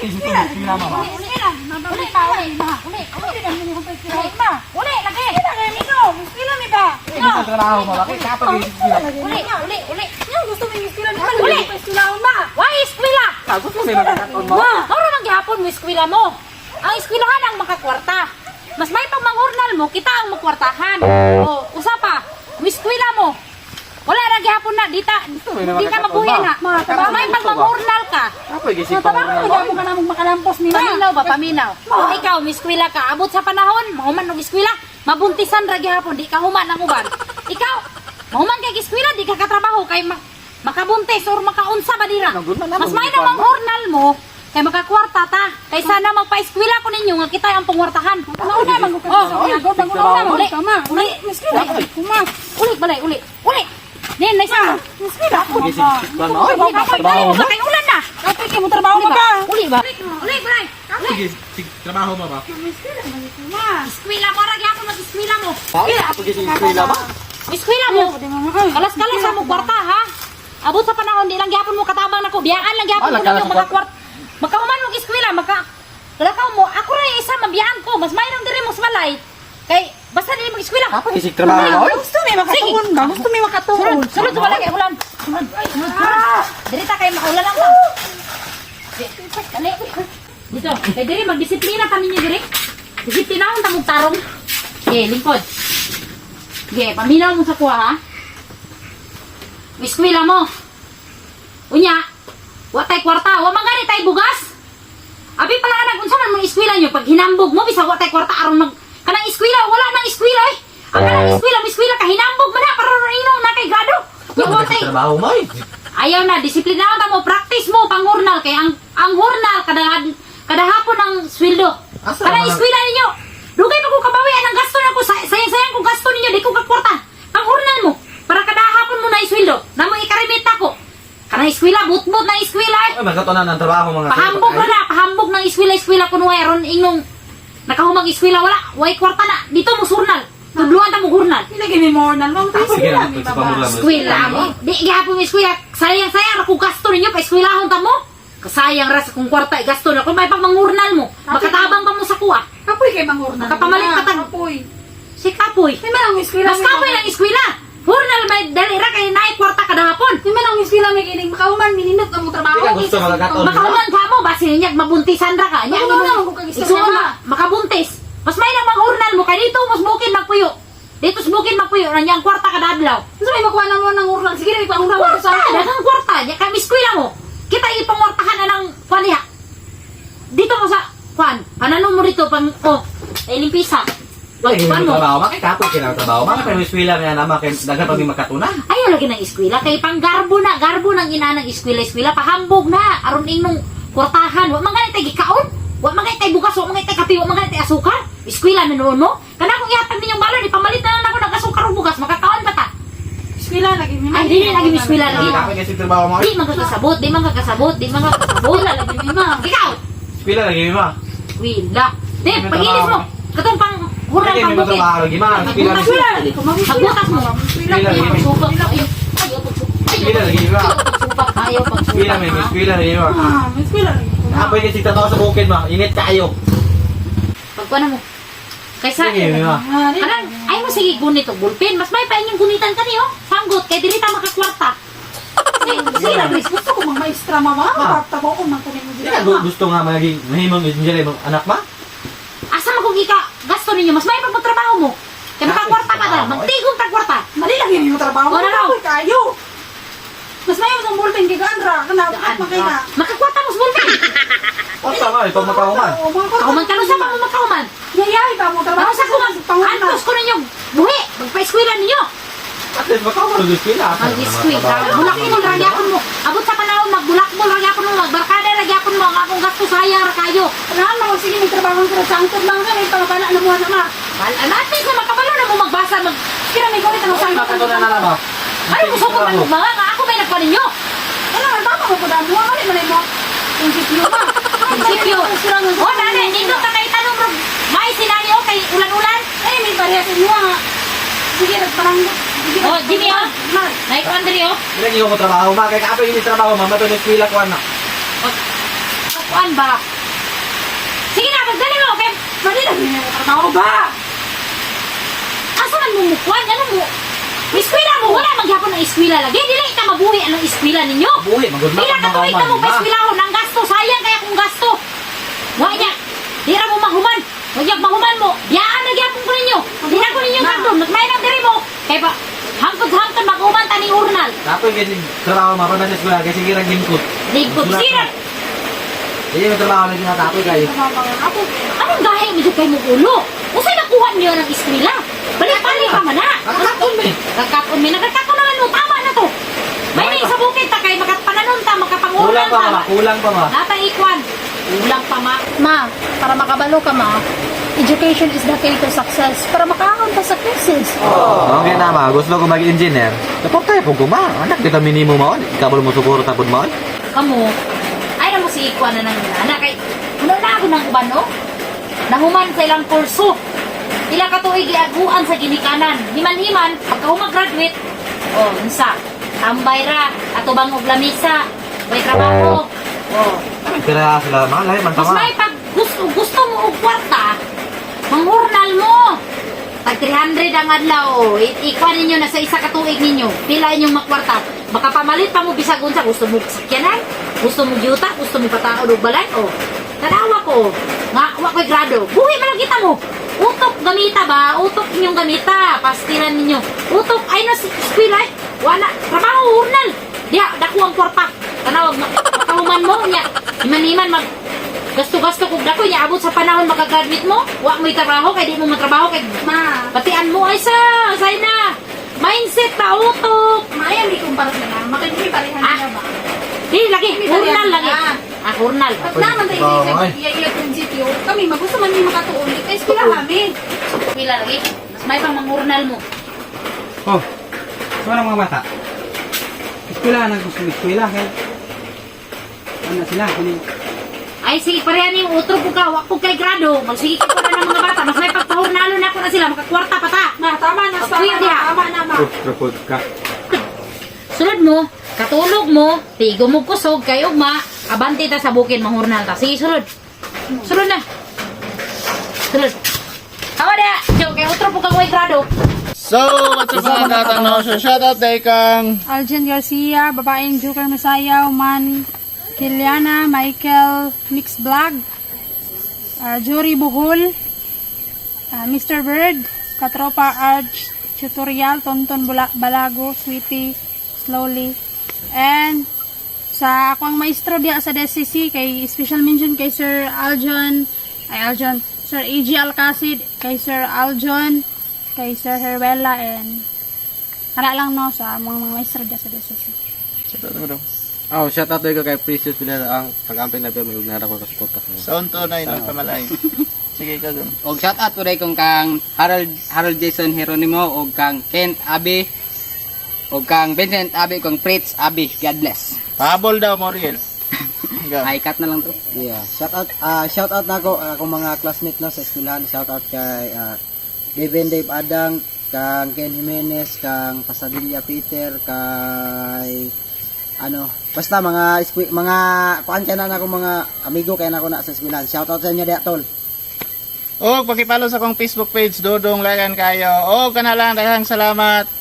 Eskwela, Eskwela ma ba? Eskwela, Uli, uli, uli, Uli, uli, uli, ma. Uli, lagi. Eskwela kay mino, eskwela mi ba? Hindi sa trabaho ma ba? Kay kapoy kay eskwela. Uli, uli, uli. Yung gusto mo yung eskwela mi, Uli. pa eskwela ma. Why eskwela? Ah, gusto mo makakaon mo? Ma, mao ra man gihapon mo eskwela mo. Ang eskwelahan ang makakwarta. Mas may pag mangurnal mo, kita ang makwartahan. O, usa pa, mo eskwela mo. Wala ra gihapon na dita. Di ka mabuhi na. Ma, Mas may pag mangurnal ka. Kapoy kay Mga trabaho sigpa mo mo ka namong makalampos ni ma. Paminaw ba, paminaw? O ikaw, may eskwela ka, abot sa panahon, mahuman og eskwela, mabuntisan ra gihapon, di ka human ang uban. Ikaw, mahuman kay eskwela, di ka katrabaho kay makabuntis or makaunsa ba dira. Mas may namang hurnal mo, kay makakwarta ta. Kay sana magpa-eskwela ko ninyo nga kita ang pangwartahan. Mauna man ko Oh, sa mga go Uli, uli ma. uli, Eskwela ko ma. uli, balay, uli, uli. Nin, nice na. Eskwela ko Kay ma. sigpa ma. Uli, ba, Trabaho mo. kay ulan na. Kapoy kay mo trabaho Uli ma ba? ba? Uli ba? Uli, balay. Kapoy kay trabaho mo ba? Eskwela man ko ma. Eskwela mo, ra gihapon mag-eskwela mo. Kapoy kay eskwela ba? Eskwela mo. Di ma ma. Kalas-kalas sa mo kwarta ha. Abot sa panahon di lang gyapon mo katabang nako, biyaan lang gyapon Ah, ko lakalas ninyo sa mga kwarta. Makahuman mo eskwela, maka Kalakaw mo, ako ra yung isa mabiyaan ko, mas mayroong diri mo sa balay. Kay basta dili mag eskwela. Kapoy kay trabaho mo. Gusto mi makatuon ba? Gusto mi makatuon. Sulod, sulod sa balay kay ulan. Sulod, sulod, sulod. Diri ta kay maulan lang ta. Dali. Dito, kay diri magdisiplina kami ninyo diri. Disiplinahon ta mong tarong. Okay, lingkod. Okay, paminaw mo sa kuha ha. Eskwela mo. Unya, wa tay kwarta, wa man gani tay bugas. Abi pala anak unsa man mong eskwela nyo pag hinambog mo bisag wa tay kwarta aron mag kanang eskwela wala nang eskwela eh. Ang kanang eskwela mo eskwela ka hinambog man na para ino na kay grado. Nya wa Kapoy tay kay trabaho mo. Eh. Ayaw na, disiplinado ta mo, practice mo panghurnal kay ang hurnal kada kada hapon ang sweldo. Asa Kada naman ang- eskwela ninyo. Dugay pa ko kabawian ang gasto nako sa sayang-sayang kong gasto ninyo di ko kakwarta. Panghurnal mo para kada hapon mo na isweldo. Namo ikarimit ako. Kanang eskwela butbut na eskwela eh. Ay, magkatunan ng trabaho mga Pahambog na na, pahambog ng eskwela eskwela kuno ay aron ingong nakahumang eskwela wala, way kwarta na. Dito mo surnal. Tudluan ta mo hurnal. Ilagay mi mo na mo. Sige Eskwela na, mi sa ba? pamula mo. Eskwela mo. Di gihapon mo eskwela. Sayang sayang ra kung gasto ninyo pa eskwelahon ta mo. Kasayang ra sa kung kwarta eh, gasto na kung may pangmangurnal mo. Makatabang pa mo sa kuha. Kapoy kay mangurna. Makapamalit ka tag- Kapoy. Si Kapoy. May man ang eskwela. Mas kapoy lang eskwela. Hurnal may dali ra kay naay kwarta kada hapon. May man ang eskwela may kining makahuman minindot ang mong trabaho. Di ka gusto magkatuon. Makahuman ka mo basi niya mabuntisan ra ka. Nya Makahuman naman kung kagistorya Igsuon ma. makabuntis. Mas may nang manghurnal mo kay dito mas bukin magpuyo. Dito sa bukid magpuyo na niyang kwarta kada adlaw. Unsa may makuha na mo ng urlan? Sige na ipangurlan mo Kwarta, sa ako. daghang kwarta. Nya kami eskwela mo. Kita ipangwartahan na ng kwan niya. Dito mo sa kwan. Panano mo rito pang oh, ay limpisa. Ay, hindi Kwan mo mo. trabaho. Bakit kapoy kay trabaho? Bakit may eskwela na naman kay daghan pa mi makatunan? Ayaw lagi ng eskwela kay panggarbo na, garbo ng ina ng eskwela, eskwela pahambog na aron ingnong kwartahan. Wa man gani tay gikaon. Wa man gani tay bugas, wa man gani tay kape, wa man gani tay asukar. Eskwela na noon mo. Kana kung ihatag ninyong balon, ipamalit na lang ako ng asukar ug bugas, makakaon pa ta. Eskwela lagi mi. Ay, dili lagi mi eskwela lagi. Kapoy kay trabaho mo. Di man kakasabot, di man kakasabot, di man kakasabot. Eskwela lagi mi ma. Ikaw, Eskwela lagi mi ma. Wila. Di, May paginis mo. trabaho. Katong pang hurang Lagi pang mi bukid. trabaho lagi ma. Eskwela mi. Eskwela lagi ko. Pagbutas mo. Eskwela lagi mi. Pagsupak. Ayaw, ayaw pagsupak. Eskwela lagi mi ma. Ayaw pagsupak. Ayaw Eskwela pagsupak. mi, eskwela lagi mi ma. Ah, eskwela lagi ko. Kapoy kay trabaho sa bukid ma. Init kaayo. Pagkuha mo. Kaysa, Sige mi ma. Ah, di. kanang, ay mo sige gunit og bulpen. Mas may pa inyong gunitan kani oh. Sanggot kay dili ta makakwarta. Sige, sige lang, Chris. Gusto ko mang maestra mama. Ma. Tabo ko man kunin mo Di dira. ka gusto nga maging mahimong engineer imong anak ma? Asa man kung ika gasto ninyo, mas may pa trabaho mo. Kay makakwarta ka ta, magtigong ta kwarta. Mali lagi mi mo trabaho. Wala raw. Kapoy kayo. Mas mayo ang bulpen kay Gandra kana makay na. Makakwarta mo sa bulpen. Kwarta ma, ipag makahuman. Oo, mga kwarta. Kauman ka sa pa mo makauman. Yayahi pa mo trabaho. Ako sa kuman, antos ko ninyo, buhi, magpa-eskwela ninyo. At least makahuman og eskwela. Mag-eskwela. Bulakbol ra gyapon mo. Abot sa panahon magbulakbol ra gyapon mo, magbarkada ra gyapon mo ang akong gasto sayang ra kayo. Kailangan mo sige may trabaho ka sa angkod lang ka may pangabala na mo na ma. Wal at least na makabalo na mo magbasa mag Kira may gawin ang sa Makatunan na lang ma. Ano mo sukod man mga nga ako may nagpa ninyo. Kailangan tama mo pud mo mali man mo. Prinsipyo ma. Prinsipyo. O nani dito ka kay tanong rog may sinani o kay ulan-ulan. Ay may parehas inyo nga. Sige parang sige. Oh, Jimmy, oh. Ma. Nay ko diri o. Lagi ko mo trabaho ma, kay kapoy ini trabaho ma, matun eskwela ko anak. Pag kuan ba? Sige na, magdali mo kay Mali na niya trabaho ba? Asa man mo mukuan? Ano mo? Eskwela mo, wala maghapon ang eskwela lagi. Dili ka mabuhi anong eskwela ninyo. Buhi, magud Pila ka tuig ka mo pa eskwelahon ang gasto, sayang kaya kung gasto. Wa niya. Dira mo mahuman. Wa niya mahuman mo. Biyaan na gyapon ko ninyo. Dira ko ninyo kandom, nagmay nang diri mo. Kay pa hangtod-hangtod maguman ta ning urnal. Dapat yung trabaho ma, pag nasa eskwela, kasi sige lang lingkod. Lingkod sira. Hindi yung trabaho lagi natapoy kayo. Ako. Anong gahi mo jud kay mo ulo? Usay nakuha niyo ng eskwela? Balik-balik pa man na. Nakakatun eh. Kagkakon mi, nagkakon naman mo, tama na to. May may sa bukid ta kay makapananon ta, makapangurnal Kulang pa ta. ma, kulang pa ma. Nata ikwan. Kulang pa ma. Ma, para makabalo ka ma, education is the key to success. Para makaahon ka sa crisis. Okay na ma, gusto ko mag-engineer. Dapat tayo po kuma. Anak, kita minimo mo. Ikaw mo siguro tapod mo. Kamo, ay na mo si ikwan na nang anak kay ano na ako nang uban no? Nahuman sa ilang kurso. Ila ka tuig giaguan sa ginikanan. Himan-himan, pagka graduate, oh, unsa? Tambay ra, ato bang og lamisa, way trabaho. Oh, Kaya sila, malay man mas tama. may pag gusto gusto mo og kwarta, manghurnal mo. Pag 300 ang adlaw, oh, ikuha ninyo na sa isa ka tuig ninyo. Pila inyong makwarta. Baka pamalit pa mo bisag unsa gusto mo sakyanan, gusto mo yuta, gusto mo pataod og balay, oh. Tanawa ko, nga wa ko'y grado. Buhi man lang kita mo. Utok gamita ba? Utok inyong gamita. Pastilan ninyo. Utok ay na eskwela eh. Wala trabaho hurnal. Diha dako ang kwarta. Tanawa makahuman mo nya. Iman-iman mag gasto-gasto kog dako nya abot sa panahon makagraduate mo, wa mo'y trabaho kay di mo matrabaho kay Ma, batian mo ay sa say na. Mindset pa utok. ma, ayan di kumpara na lang. Makikini parehan Ah. nila ba? Di lagi Hindi hurnal parehan lagi. na. Ah, hurnal. Pag naman tayo Oo, sa ay. iya iya prinsipyo, kami magusto man ni makatuon. Di kay eskwela kami. Pila lagi. Mas may pang manghurnal mo. Oh, so ang mga bata? Eskwela na gusto eskwela kay ano sila kini Ay, sige, parehan yung utro po ka, wa po kay grado. Magsige ka pa na ng mga bata. Mas may pagpahurnalo na ako na sila, makakwarta pa ta. Ma, tama na, tama Pagkuya na, diha. tama na, ma. trapod ka. Sulod mo, katulog mo, tigo mo kusog, kay ugma, abante ta sa bukid, manghurnal ta. Sige, sulod. Sulod na. Sulod. Tawa na, Jo, kay utro po ka way grado. So, what's up mga katang? So, shoutout day kang Aljen Garcia, babaeng Joker Masayaw, Man Kiliana, Michael Mix Vlog, Jory Buhol, Mr. Bird, Katropa Arch Tutorial, Tonton Balago, Sweetie, Slowly, and sa ako ang maestro diya sa DCC kay special mention kay Sir Aljon, ay Aljon, Sir AG Alcacid, kay Sir Aljon, kay Sir Herwela, and ana lang no sa mga maestro diya sa DCC. Shoutout mo daw. Oh, shout out ko kay Precious Pilar ang pag-amping na pero may ugnara ko kasuporta ko. Sound to na yun, pamalay. Sige, ikaw dun. Og shout out po kong kang Harold Harold Jason Heronimo og kang Kent Abe og kang Vincent Abe kang Fritz Abe. God bless. Pabol daw, Moriel. Ikaw. Ay cut na lang to. Yeah, shout out nako akong mga classmate no sa eskwelahan. Shout out kay Devin Dave Adang, kang Ken Jimenez, kang Pasadilla Peter, kay ano, basta mga mga kuan kay na nako mga amigo kay nako na sa eskwelahan. Shout out sa inyo diha tol. Og pakipalo sa akong Facebook page, Dodong Lagan kayo. Og kana lang, daghang salamat.